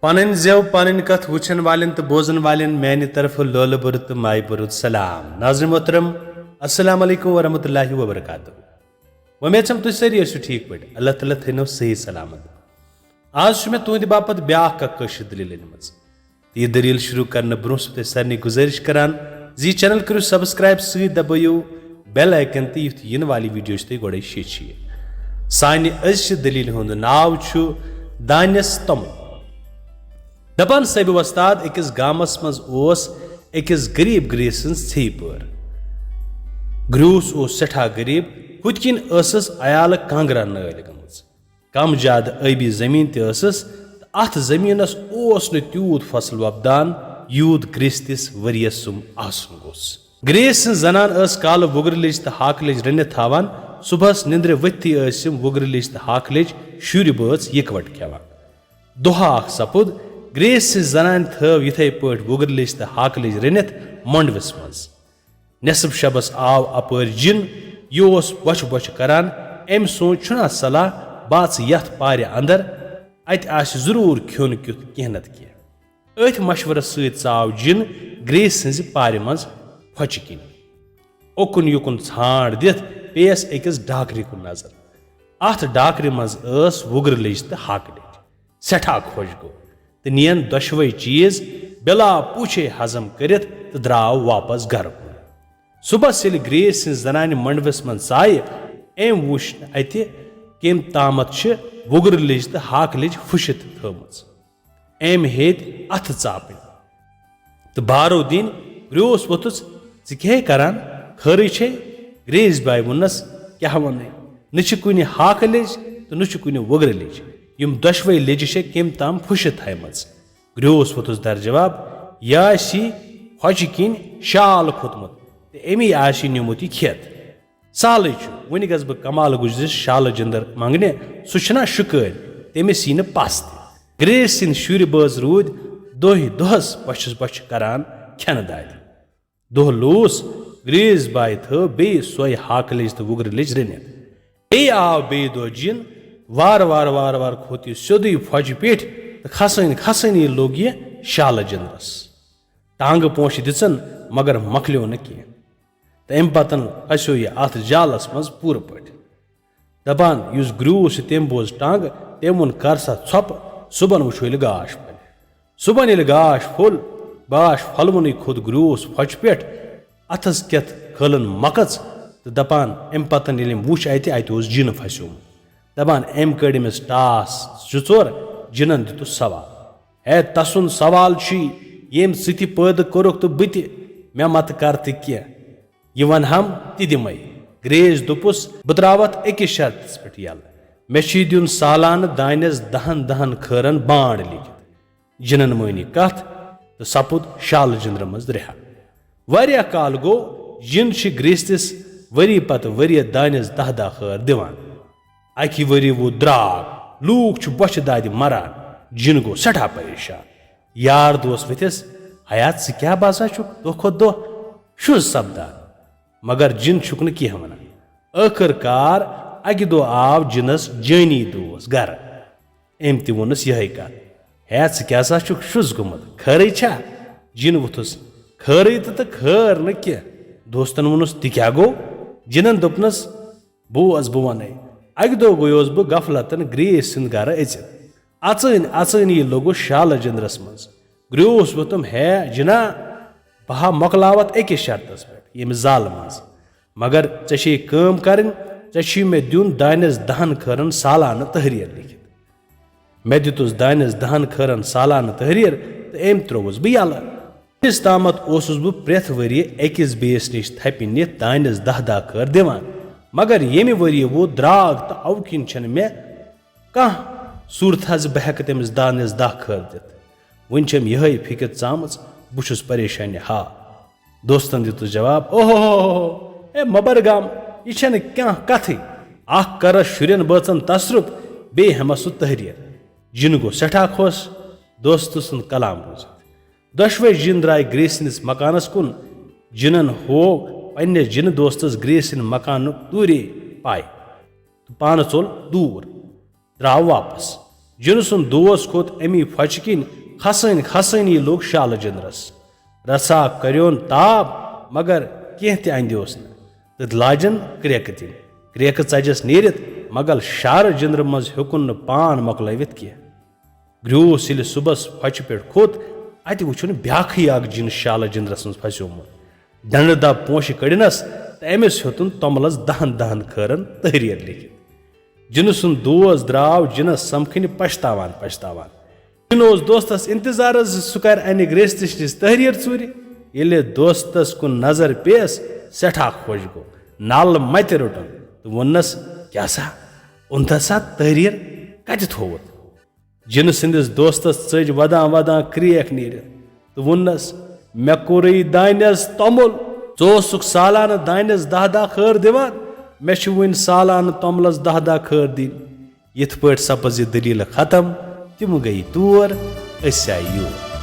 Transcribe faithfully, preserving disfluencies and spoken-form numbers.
پنٕنۍ زٮ۪و پنٕنۍ کتھ وٕچھن والٮ۪ن تہٕ بوزن والٮ۪ن میانہِ طرفہٕ لولہٕ بوٚرُت تہٕ مایہِ بوٚرُت سلام۔ ناظرین محترم، السلام علیکم ورحمۃ اللہ وبرکاتہ۔ وۄمید چھم تُہۍ سٲری ٲسِو ٹھیٖک پٲٹھۍ۔ اللہ تعالیٰ تھٲینو صحیح سلامت۔ آز چھُ مےٚ تُہنٛدِ باپتھ بیٛاکھ اکھ کٲشِر دٔلیٖل أنمٕژ۔ تہٕ یہِ دٔلیٖل شروٗع کرنہٕ برٛونٛہہ چھُس بہٕ تۄہہِ سارنٕے گُزٲرِش کران زِ یہِ channel کٔرِو subscribe، سۭتۍ دبٲیِو bell icon تہٕ یُتھ یِنہٕ والہِ video چھِ تۄہہِ گۄڈَے شیٚچھِ۔ سانہِ أزچہِ دٔلیٖلہِ ہُنٛد ناو چھُ دانٮ۪س توٚمُل۔ دپان صٲبہِ وۄستاد، أکِس گامس منٛز اوس أکِس غریٖب گریٖسۍ سٕنٛز ژھیٚیہِ پٲر۔ گریٖس اوس سٮ۪ٹھاہ غریٖب، ہُتھ کِنۍ ٲسٕس عیالہٕ کانٛگرا نٲلۍ گٔمٕژ۔ کم زیادٕ ٲبی زٔمیٖن تہِ ٲسٕس، تہٕ اَتھ زٔمیٖنَس اوس نہٕ تیوٗت فصل وۄپدان، یوٗت گریٖستِس ؤریَس سُم آسُن گوٚژھ۔ گریٖسۍ سٕنٛز زنان ٲس کالہٕ وُگرٕ لیٚج تہٕ ہاکہٕ لیٚج رٔنِتھ تھاوان، صُبحس نِندرِ ؤتھتھٕے ٲسِم وُگرٕ لیٚج تہٕ ہاکہٕ لیٚج شُرۍ بٲژ یِکوَٹہٕ کھٮ۪وان۔ دۄہ اکھ سپُد، گریٖسۍ سٕنٛزِ زنانہِ تھٲو یِتھے پٲٹھۍ وُگرٕ لیٚج تہٕ ہاکہٕ لیٚج رٔنِتھ مۄنڈوِس منٛز۔ نٮ۪صٕف شبس آو اپٲرۍ جِن۔ یہِ اوس بۄچھِ بۄچھِ کران۔ أمۍ سوٗنچ، چھُنا صلاح بہٕ اژٕ یتھ پارِ اندر، اتہِ آسہِ ضروٗر کھیوٚن کیُتھ کینٛہہ نتہٕ کینٛہہ۔ أتھۍ مشورس سۭتۍ ژاو جِن گریٖسۍ سٕنٛزِ پارِ منٛز پھۄچہِ کِنۍ۔ اوکُن یُکُن ژھانٛڈ دِتھ پیٚیس أکِس ڈاکرِ کُن نظر۔ اتھ ڈاکرِ منٛز ٲس وُگرٕ لیٚج تہٕ ہاکہٕ لیٚج۔ سٮ۪ٹھاہ خۄش گوٚو تہٕ نِین دۄشوے چیٖز بلا پوٗچھے ہضم کٔرِتھ تہٕ درٛاو واپس گرٕ کُن۔ صُبحس ییٚلہِ گریٖسۍ سٕنٛزِ زنانہِ مۄنڈوِس منٛز ژایہِ، أمۍ وُچھ اَتہِ کٔمۍ تامتھ چھِ وُگرٕ لیٚج تہٕ ہاکہٕ لیٚج پھُشِتھ تھٲومٕژ۔ أمۍ ہیٚتۍ اَتھٕ ژاپٕنۍ تہٕ بارو دِنۍ۔ گریٖس ووٚتھُس، "ژٕ کیٛاہ ہے کران؟ خٲرٕے چھے؟" گریٖسۍ بایہِ ووٚننس، "کیٛاہ وَنَے؟ نہ چھِ کُنہِ ہاکہٕ لیٚج تہٕ نہ چھِ کُنہِ وُگرٕ لیٚج۔ یِم دۄشوے لیٚجہِ چھےٚ کٔمۍ تام پھُشِتھ تھایمَژٕ۔" گریٖس ووٚتھُس در جواب، "یہِ آسی پھۄچہِ کِنۍ شال کھوٚتمُت تہٕ أمی آسی نیوٗمُت یہِ کھٮ۪تھ۔" سہلٕے چھُ، وُنہِ گژھٕ بہٕ کمال گُجرِس شالہٕ جِندر منٛگنہِ، سُہ چھُنا شُکٲرۍ، تٔمِس یی نہٕ پس تہِ۔ گریٖسۍ سٕنٛدۍ شُرۍ بٲژ روٗدۍ دۄہہِ دۄہس بۄچھس بۄچھِ کران کھٮ۪نہٕ دادِ۔ دۄہ لوٗس، گریٖسۍ بایہِ تھٲو بیٚیہِ سۄے ہاکہٕ لیٚج تہٕ وُگرٕ لیٚج رٔنِتھ۔ بیٚیہِ آو بیٚیہِ دۄہ جِن۔ وارٕ وارٕ وارٕ وارٕ کھوٚت یہِ سیوٚدُے پھۄجہِ پیٚٹھۍ تہٕ کھسٲنۍ کھسٲنی لوٚگ یہِ شالہٕ جِندرس۔ ٹانٛگہٕ پونٛچھ دِژٕن، مگر مۄکلیو نہٕ کینٛہہ۔ تہٕ اَمہِ پتہٕ پھسیو یہِ اَتھ جالس منٛز پوٗرٕ پٲٹھۍ۔ دپان، یُس گریٖس چھُ، تٔمۍ بوز ٹنگ، تٔمۍ ووٚن، "کر سا ژھۄپہٕ، صُبحن وٕچھو ییٚلہِ گاش پھۄلہِ۔" صُبحن ییٚلہِ گاش پھوٚل، گاش پھۄلوُنٕے کھوٚت گریٖس پھۄچہِ پٮ۪ٹھ۔ اَتھس کٮ۪تھ کھٲلٕن مۄکٕژ تہٕ دپان، اَمہِ پتہٕ ییٚلہِ أمۍ وُچھ اَتہِ، اَتہِ اوس جِن پھسیومُت۔ دپان، أمۍ کٔڑۍ أمِس ٹاس زٕ ژور، جِنن دِتُس سوال۔ ہے، تسُنٛد سوال چھُے، ییٚمۍ ژٕ تہِ پٲدٕ کوٚرُکھ تہٕ بہٕ تہِ، مےٚ متہٕ کر تہِ کینٛہہ۔ یہِ ونہم تہِ دِمے۔ گریٖسۍ دوٚپُس، بہٕ تراوتھ أکِس شرطس پٮ۪ٹھ یلہٕ۔ مےٚ چھُے دیُن سالانہٕ دانٮ۪س دہن دہن خٲرن بانڈ لیکھِتھ۔ جِنن مٲنی کتھ تہٕ سپُد شالہٕ جِندرٕ منٛز رِہا۔ واریاہ کال گوٚو، جِن چھِ گریٖستِس ؤری پتہٕ ؤری دانٮ۪س دہ دہ خٲر دِوان۔ اکہِ ؤری ووت درٛاگ، لوٗکھ چھِ بۄچھِ دادِ مران۔ جِن گوٚو سٮ۪ٹھاہ پریشان۔ یار دوس ؤتھِس، "ہیا، ژٕ کیٛاہ باسان چھُکھ دۄہ کھۄتہٕ دۄہ شُز سپدان؟" مگر جِن چھُکھ نہٕ کینٛہہ ونان۔ ٲخٕر کار اکہِ دۄہ آو جِنس جٲنی دوس گرٕ۔ أمۍ تہِ ووٚنُس یِہے کتھ، "ہے، ژٕ کیٛاہ سا چھُکھ شُز گوٚمُت؟ خٲرٕے چھا؟" جِن ووٚتھُس، "خٲرٕے تہٕ، تہٕ خٲر نہٕ کینٛہہ۔" دوستن ووٚنُس، "تہِ کیٛاہ گوٚو؟" جِنن دوٚپنس، بوز، بہٕ وَنَے۔ اَکہِ دۄہ گوٚیوس بہٕ غفلتن گرٛیس سٕنٛدِ گرٕ أژِتھ۔ اَژٲنۍ اَژٲنی لوٚگُس شالہٕ جِندرس منٛز۔ گرٛیوس ووٚتھُم، ہے جِنا، بہٕ ہا مۄکلاوتھ أکِس شرطس پٮ۪ٹھ، ییٚمہِ زالہٕ منٛز۔ مگر ژےٚ چھے کٲم کرٕنۍ، ژےٚ چھُے مےٚ دیُن دانٮ۪س دَہن خٲرن سالانہٕ تحریر لیکھِتھ۔ مےٚ دِتُس دانٮ۪س دَہن خٲرن سالانہٕ تحریر تہٕ أمۍ ترٛووُس بہٕ یَلہٕ۔ أمِس تامَتھ اوسُس بہٕ پرٛٮ۪تھ ؤریہِ أکِس بیٚیِس نِش تھپہِ نِتھ دانٮ۪س دَہ دَہ خٲر دِوان، مگر ییٚمہِ ؤریہِ ووت درٛاگ تہٕ اَوٕ کِنۍ چھَنہٕ مےٚ کانٛہہ صوٗرتھا زِ بہٕ ہٮ۪کہٕ تٔمِس دانٮ۪س دَہ خٲر دِتھ۔ وۄنۍ چھَم یِہوٚے فِکر ژامٕژ، بہٕ چھُس پریشانہِ ہا۔ دوستن دِتُس جواب، اوہو، اے مبر گام، یہِ چھَنہٕ کانٛہہ کتھٕے۔ اکھ کرس شُرٮ۪ن بٲژن تصرُف، بیٚیہِ ہٮ۪مس سُہ تحریر۔ جِن گوٚو سٮ۪ٹھاہ خۄش دوستہٕ سُنٛد کلام بوٗزِتھ۔ دۄشوے جِن درٛاے گرٛیسہِ ہٕنٛدِس مکانس کُن۔ جِنن ہوو پننِس جِنہٕ دوستس گرٛیسہِ ہٕنٛدِ مکانُک دوٗرے پاے تہٕ پانہٕ ژوٚل دوٗر۔ درٛاو واپس۔ جِنہٕ سُنٛد دوس کھوٚت اَمی پھۄچہِ کِنۍ کھسٲنۍ کھسٲنی لوٚگ شالہٕ جِنٛدرَس۔ رژھا کریون تاب، مگر کینٛہہ تہِ اندیوس نہٕ تہٕ لاجن کرٛیکہٕ دِنۍ۔ کرٛیکہٕ ژجس نیٖرِتھ، مگر شالہٕ جِنٛدرٕ منٛز ہیوٚکُن نہٕ پان مۄکلٲوِتھ کینٛہہ۔ گریوس ییٚلہِ صُبحس پھۄچہِ پٮ۪ٹھ کھوٚت، اَتہِ وُچھُن بیٛاکھٕے اکھ جِن شالہٕ جِنٛدرس منٛز پھسیومُت۔ ڈنڈٕ دب پونٛسہِ کٔڑنس تہٕ أمِس ہیوٚتُن توٚملس دہن دہن خٲرن تحریر لیکھِتھ۔ جِنہٕ سُنٛد دوس درٛاو جِنس سمکھنہِ پچھتاوان پچھتاوان۔ جِن اوس دوستس انتظارس زِ سُہ کرِ انہِ گریستِس نِش تحریر ژوٗرِ۔ ییٚلہِ دوستس کُن نظر پیٚیس، سٮ۪ٹھاہ خۄش گوٚو۔ نل متہِ روٚٹُن تہٕ ووٚننس، "کیٛاہ سا، اوٚنتھا سا تحریر؟ کتہِ تھووُتھ؟" جِنہٕ سٕنٛدِس دوستس ژٔج ودان ودان کرٛیکھ نیٖرِتھ تہٕ ووٚننس، "مےٚ کوٚرُے دانٮ۪س توٚمُل۔ ژٕ اوسُکھ سالانہٕ دانٮ۪س دَہ دَہ خٲر دِوان، مےٚ چھِ وُنہِ سالانہٕ توٚملس دَہ دَہ خٲر دِنۍ۔" یِتھ پٲٹھۍ سپٕز یہِ دٔلیٖل ختم۔ تِم گٔیہِ تور، أسۍ آیہِ یور۔